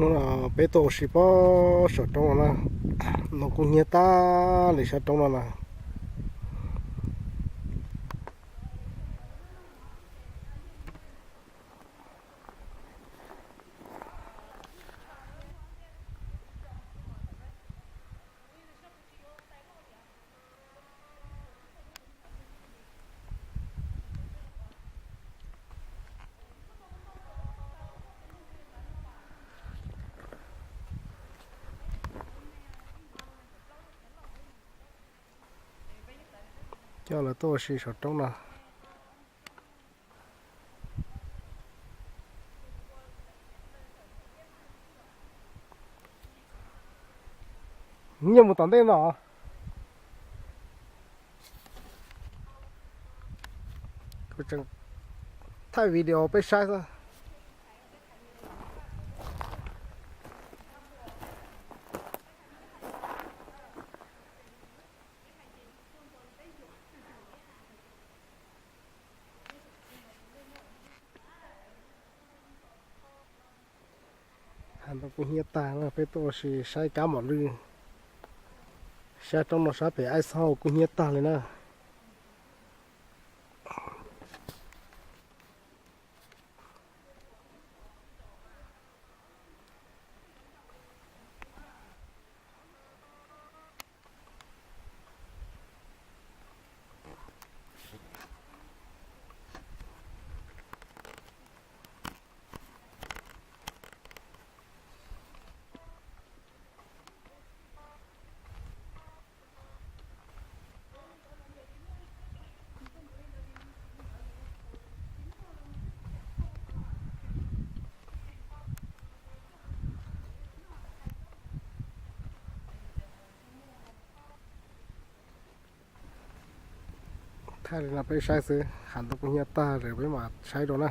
Hnub no peb tuaj ua si pem saum roob no na, nws kuj hnyiab tag li sab roob no na. Coj lawv tuaj ua si saum roob no. Nyiaj mus tom ntej no. Kuv tseem thaij video peb saib xwb. Has ntoo kuj hnyiab tag na, peb tuaj ua si saib kab mom lwj. Sab roob no sab pem Aib Xob Hauj kuj hnyiab tag li na. Thaij li no peb saib xwb, has ntoo kuj hnyiab tag lawm peb mam saib dua na.